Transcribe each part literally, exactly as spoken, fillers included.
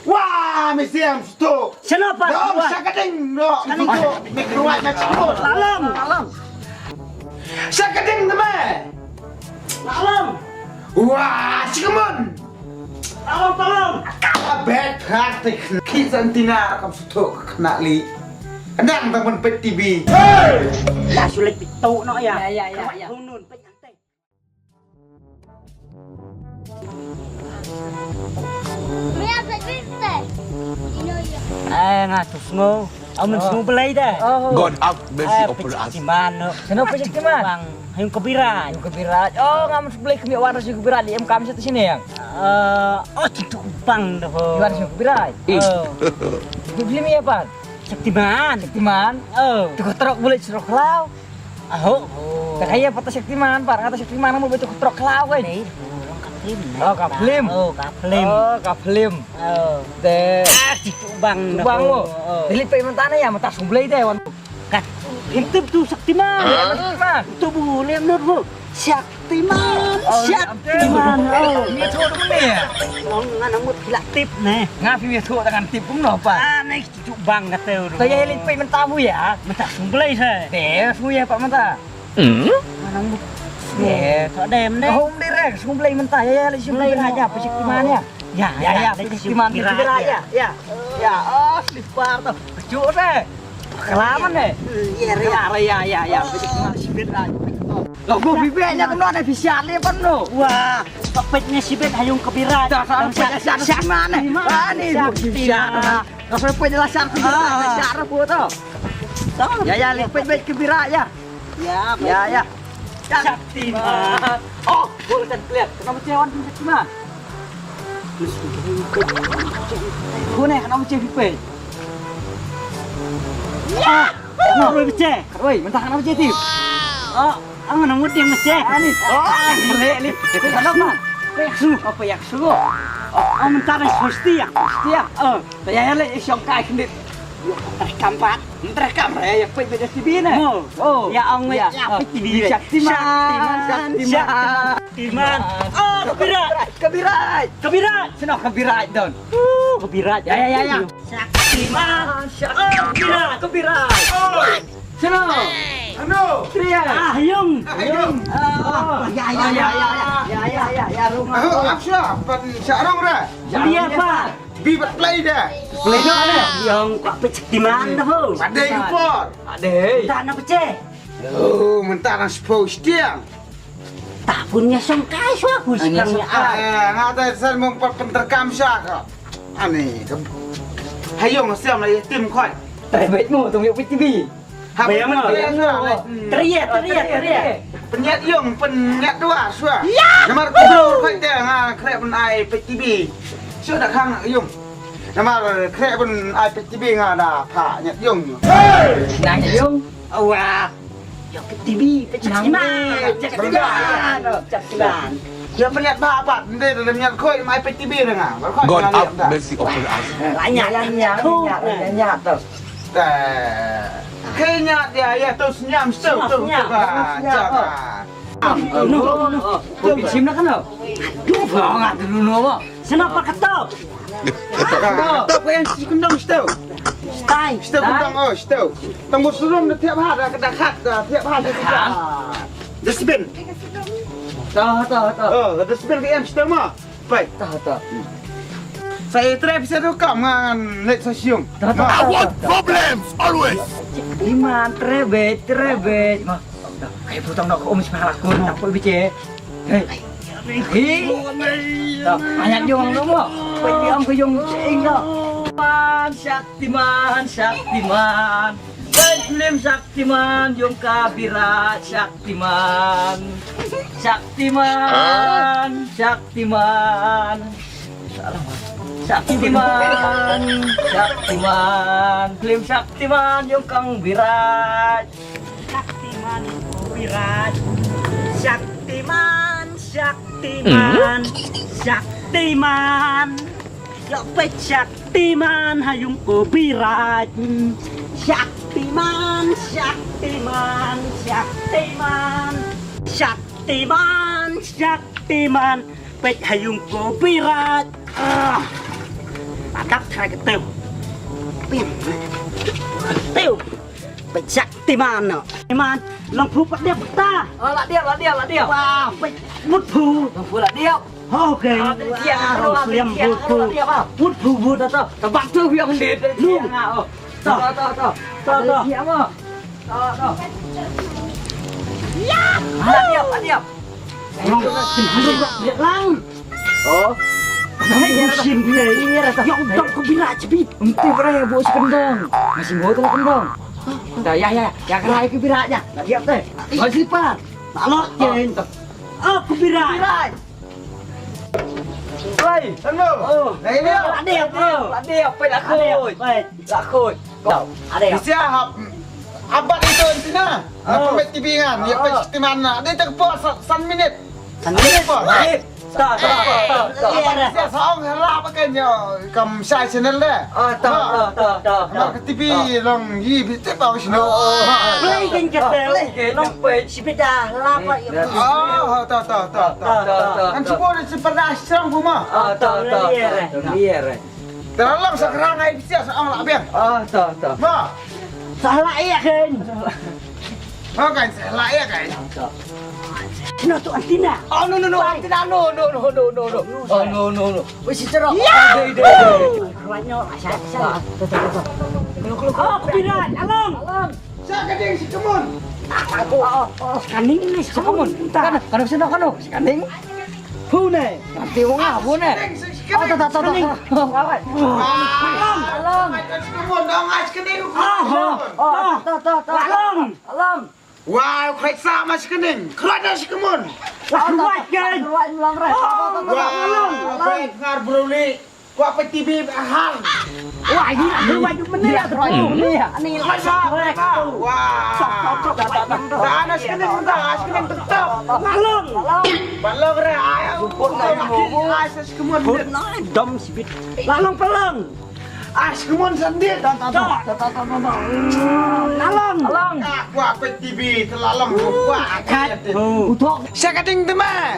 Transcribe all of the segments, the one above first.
Wah, misiam stuk. Sino pat? Dong, sakading, no. Sakading. Stuk, mikruat, mikruat. Lalam, lalam. Sakading, teman. Lalam. Wah, sikamun. Lalam, lalam. Kala bet, hati, ki santina, kam stuk, kena li. Endang, teman, pet T V. Hey! Ya, sulit pitu, no, ya. Ya, ya, ya, ya. Tunun, pet. Eh, nga tu sngew. Aw, men sngew belai dah. Oh. God have mercy upon us. Shaktiman, no. Shano phi Shaktiman? Bang, ha yung Kobiraj. Yung Kobiraj. Oh, nga men sngew belai kami waras yung Kobiraj. Em kam sa tu sini yang. Eh, oh, tu bang dah. Waras yung Kobiraj. Oh. Di film apa? Shaktiman. Shaktiman. Oh. Tu ko terok bulit serok lau. Aho. Oh. Tak kaya patah Shaktiman, par kata Shaktiman kamu betul ketrok kelaw kan? Dei, orang ka film. Oh, ka film. Oh, ka film. Oh, ka film. Oh. Dei. Ah, si Cubang. Cubang lo. Oh. Dili pe mentana ya, mata sumblei deh wan. Kat. Intip tu Shaktiman. Hah? Shaktiman. Tu bu lem nur bu. Shaktiman. Oh, Shaktiman. Oh. Ni tu tu ni. Ngam ngan mut kila tip ne. Ngapi tu tangan tip pun apa? Ah, ni Cubang kata tu. Taya lipit mentah bu ya. Mentah sumblei sa. Deh, su ya pak mentah. Hmm? Manang bu. Deh, tak dem deh. Home direct sumblei mentah ya, ya, lipit sumblei aja, apa Shaktiman ya? Ya, ya, ya, lipit Shaktiman ya. Ya, ya. Oh, slipar tu. Kejuk deh. Kelaman deh. Ya, ya, ya, ya. Lagu bibik nya kena ada official ni pun tu. Wah, pepet nya sibet ha yung Kobiraj. Dah, dah, Shaktiman. Ani bu bisa. Kau sampai jelasan tu. Shaktiman tu. Ya, ya, lipit bet Kobiraj ya. Ya, ya. Shaktiman. Oh, boleh kan clear. Kenapa cewan Shaktiman? Kune, kenapa cewan pipet? Ya. Kenapa pipet? Woi, mentah kenapa cewan? Oh, ang nang mut yang meceh. Ani. Oh, lek, lek. Kenapa? Apa yang su? Apa yang su? Oh, mentah yang susti ya. Susti ya. Oh. Taya ya le, shong kai kendit. Terekam pat. Terekam re, ya pui beda T V ne. Oh. Ya ong ya pui T V. Shaktiman. Shaktiman. Shaktiman. Oh, Kobiraj. Kobiraj. Kobiraj. Sino Kobiraj don. Kobiraj. Ya, ya, ya, ya. Shaktiman. Shaktiman. Kobiraj. Kobiraj. Sino? Ano? Tria. Ah, yung. Yung. Ah, ya, ya, ya, ya, ya, ya, ya, ya, rung. Oh, apa? Pan sa rung ra. Iya, Pak. Bi bat play dah. Play dah, ada. Yang kuat pecik di mana, Bu? Ada yang por. Ada. Tak nak pecik. Oh, mentah nang sepuluh setiang. Tahunnya sengkai sua aku sekarang. Eh, ngata sen mung penterkam saka. Ani, hayong siam lai tim khoi. Try bet mu tong yuk P T V. Bayang mo. Teriak, teriak, teriak. Penyat yung, penyat dua sua. Namar kubro khoi te nga krek pun ai P T V. Sua da khang yung. Namar krek pun ai P T V nga da pha nyat yung. Nyat yung. Awa. Yo P T V, pecak iman, pecak iman, pecak iman. Yo peliat ba apat, nde da nyat khoi mai P T V da nga. God have mercy upon us. Lanya, lanya, lanya, lanya tu. Kenya dia ya tu senyum tu tu. Senyum. Tu sim nak kena. Aduh, bangat dulu no. Sino pa kata? Kata pa yang si kendong situ. Stai. Situ kendong, oh, situ. Tang bus turun dah tiap hari dah kena kat dah tiap hari dah. Dustbin. Tah, tah, tah. Oh, dustbin ke yang situ mah. Baik. Tah, tah. Saya try bisa tu kam ngan net sosium. Tah, tah. I want problems always. Iman trebet, trebet. Mah. Kai putang nok um sima lakun tak poi bice. Hei. Hei. Banyak jong lu mo. Poi di om ke jong ing do. Man Shaktiman, Shaktiman. Poi film Shaktiman, yung kabira Shaktiman. Shaktiman, Shaktiman. Shaktiman, Shaktiman. Film Shaktiman, yung kang birat. Shaktiman, Kobiraj. Shaktiman, Shaktiman, Shaktiman. Yo pet Shaktiman ha yung Kobiraj. Shaktiman, Shaktiman, Shaktiman. Shaktiman, Shaktiman. Pet ha yung Kobiraj. Ah. Kap trai ka tew. Piang. Tew. Pejak timan no. Timan. Long phu pat dia peta. Oh, la dia, la dia, la dia. Wah, pej mut phu. Long phu la dia. Okay. Ah, dia, dia, dia, dia, dia, dia, dia, dia. Mut phu, mut. To, to. Tabak tu yang dia. Lu. To, to, to, to. To, to. Dia mah. To, to. Ya. La dia, la dia. Long, lang. Oh. Hai, musim ni. Yang dong ku birak cepi. Enti berai bu sekendong. Masih mau tu kendong. Dah ya ya. Ya kerai ku birak ya. Nak siap teh. Masih pan. Tak nak je. Oh, ku birak. Birak. Oi, hello. Oh. Dah ini. Ada apa? Ada apa nak kau? Ada apa? Lakut. Kau. Ada ya? Bisa hap. Abat itu sini. Apa met T V kan? Ya pas di mana? Ada tak puas san minit. San minit. Puas. Ta ta ta ta. Abat bisa saong hela pakai nya. Kam sai channel deh. Ah, ta ta ta ta. Mar ke T V long yi bi tip au sino. Play kan ke. Play kan. Long pe sipita hela pa ya. Oh, ta ta ta ta. Kan cuba ni sepedas serang kuma. Ah, ta ta ta. Clear. Terlalu sekarang ai bisa saong lah biar. Ah, ta ta. Ba. Salah iya kan. Oh kan salah iya kan. No tu antenna. Oh no no no antenna no no no no no no. Oh no no no. Wei si cerok. Ya. Dei dei dei. Ruanyo asal asal. Oh, Piran, along. Along. Sa ka ding si kemun. Aku. Oh, oh, scanning ni si kemun. Kan kan sino kan scanning. Pu ne. Nanti wong ah pu ne. Oh, ta ta ta ta. Along. Along. Ai ka si kemun dong ai scanning. Oh, oh, ta ta ta. Along. Along. Wah, khret sa ma skening. Khret na skemun. Khret kan. Wah, baik ngar bruli. Kwa pe T V han. Wah, ini khret menit ya. Ini ya. Ini khret sa. Wah. Dah na skening dah, skening tetap. Malong. Malong re ayo. Ai sa skemun. Dom sibit. Lalong pelong. Ais kemon sendiri. Lalong. Lalong. Aku apa T V telalong aku. Kat. Utok. Sakading tema.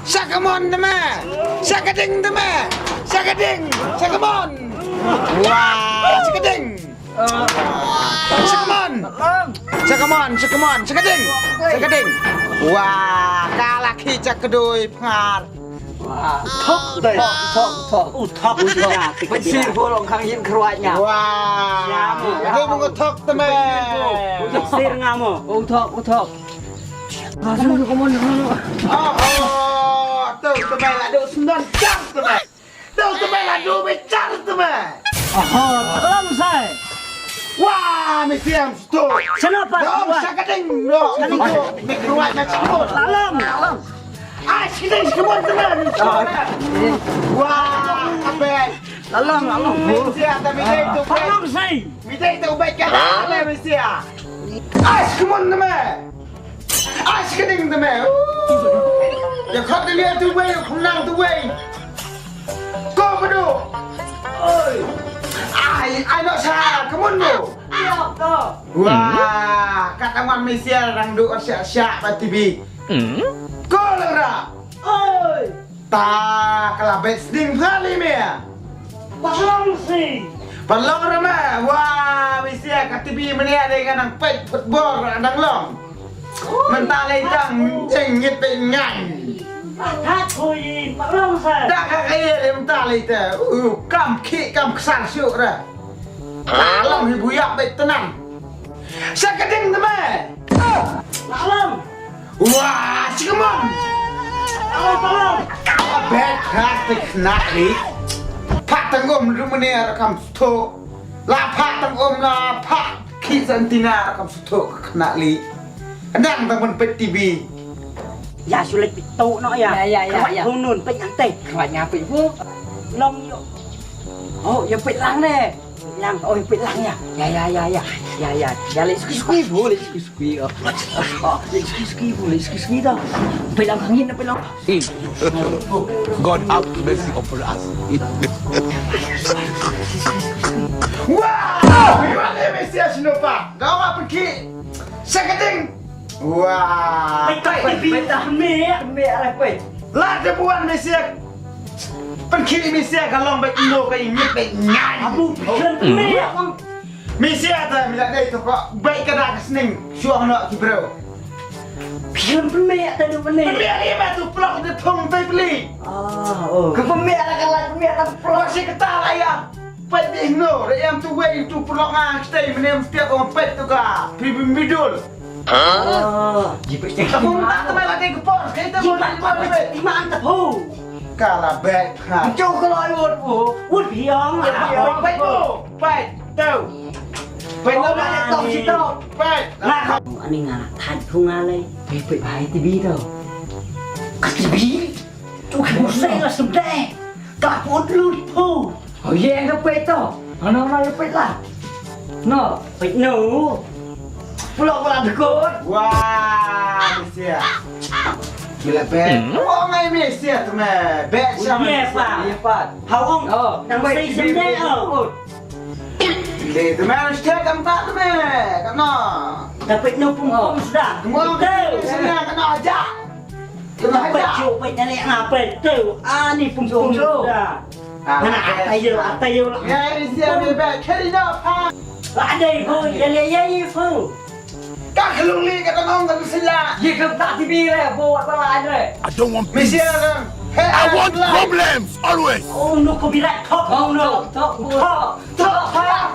Sakamon tema. Sakading tema. Sakading. Sakamon. Wah, sakading. Sakamon. Sakamon, sakamon, sakading. Sakading. Wah, kalaki cakdui pengar. Wah, thok dei. Thok, thok, thok. U thok u thok. Sir bolong khang yin khruat nya. Wah. Dei mung thok te me. Sir ngamo. U thok, u thok. Langsung ke mana? Oh, tu te me la do sendon chang te me. Tu te me la do me chang te me. Aha, lam sai. Wah, me tiang tu. Kenapa? Dong sakading no. Sakading. Me khruat na chang. Lalong. Ai, sini semua teman. Wah, apa? Lalong, lalong. Mesti ada mesti itu. Lalong sai. Mesti itu baik kan? Mesti. Ai, semua teman. Ai, sini teman. Ya kau tu lihat tu wei, kunang tu wei. Kau bodoh. Oi. Ai, ai nak sa, kamu tu. Iya, tu. Wah, kat taman mesti orang duk siap-siap ba T V. Ko lengra. Oi. Ta ka la bet sding phali me. Parlong si. Parlong ra me. Wah, mesti ka T V mene ada kan nang pet football nang long. Mentang lei tang jeng ngit pe ngan. Parlong si. Da ka kaya mentang lei ta. Uh, kam ki kam ksar syuk ra. Parlong hi buyak bet tenang. Sakading te me. Parlong. Wah, si kemon. Alah, tolong. Bet khas te kena ni. Pak tengom lu mene rakam stok. La pak tengom la pak ki santina rakam stok kena li. Endang temen pet T V. Ya sulit pitu no ya. Ya, ya, ya, ya. Hunun pet nyantai. Kawat nyapi bu. Long yo. Oh, ya pet lang ne. Lang, oh, pit lang ya. Ya, ya, ya, ya. Ya, ya. Ya, let's go, squeeze, bro. Let's go, squeeze. Oh, oh, let's go, squeeze, bro. Let's go, squeeze, dah. Pit lang hangin, pit lang. God have mercy upon us. Wah! Iwan ni mesti sino pa. Dah apa pergi? Seketing. Wah. Pit, pit, pit, pit. Me, me, arah pit. Lah, dia buat mesti. Pynkhih mi sia ka long bad ino ka imit bad ngai. Abu pynkhih mi sia ta mi la dei to ko bad ka da ka sning shuwa no ki bro. Pynkhih mi ta du pynkhih. Pynkhih mi ma tu plok de thong tai pli. Ah, oh. Ka pynkhih la ka la pynkhih ta plok si ka ta la ya. Peit dih no, da em tu wei tu pyrlok nga stay mnem step on peit tu ka. Pi bim bidul. Ah, ji peit. Ka pun tak tu mai lagi ke pos, kita ji pun peit, tak pun peit. Iman tak hu. Kala bek ha. Jauh kalau ai wot hu. Wot hiang. Ya, peit tu. Peit tu. Peit tu. Peit tu. Peit. Nah, kau ani ngana thad hu ngalai. Peit peit bai T V tu. Ka T V. Tu ka musai la sumdai. Ka put lut pu. Oh ye, ka peit to. Ano ano ye peit la. No, peit no. Pulo pulo dekot. Wah, Mesia. Bila bet. Oh ngai Mesia tu me. Bet sama. Ye pa. Ye pa. Hawong. Oh, nang peit sumdai oh. Le tu me harus cek tempat tu me. Kano. Dapat no pum pum sudah. Kemau tu sana kena aja. Peit ju peit na leh nga peit tu. Ani pum pum da. Mana atai yo atai yo. Ya sia me ba kari na pa. La dei fu ya le ya i fu. Ka klung ni ka tang ka sila. Ye ka ta ti bi le bo ba la dei. I don't want peace. Mesia kan. I want problems always. Oh no ko bi la thok no. Thok thok thok.